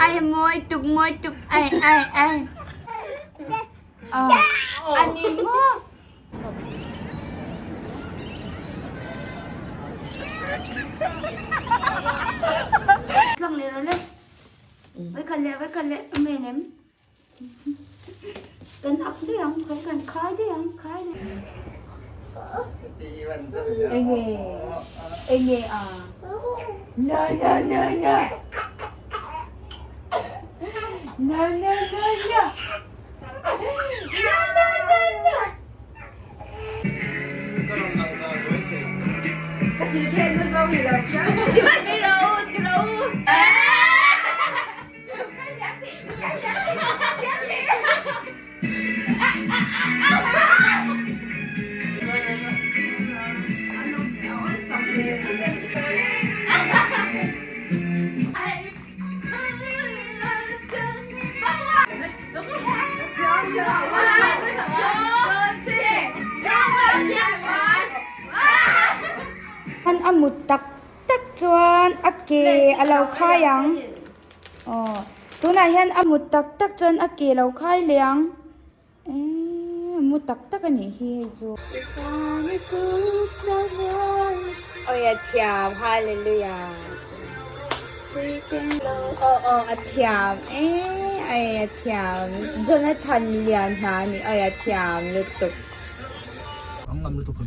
Ai mawi tuk mawi tuk ai ai ai. Ani maw. Tlang leh rawh le. Vai khat leh vai khat leh a men em. Kan ak daih ang kan kan khai daih ang khai daih. Enge enge a na na na na na na na na na na na na. A mut tak tak chuan a ke a lo khai ang. Aw tunah hian a mut tak tak chuan a ke lo khai leh ang eee a mu tak tak a nih hi hei chu. Awi a thiam hallelujah aw aw a thiam eee awi a thiam Jonathan Lianhna a ni awi a thiam lutuk. Ang ngam lutuk.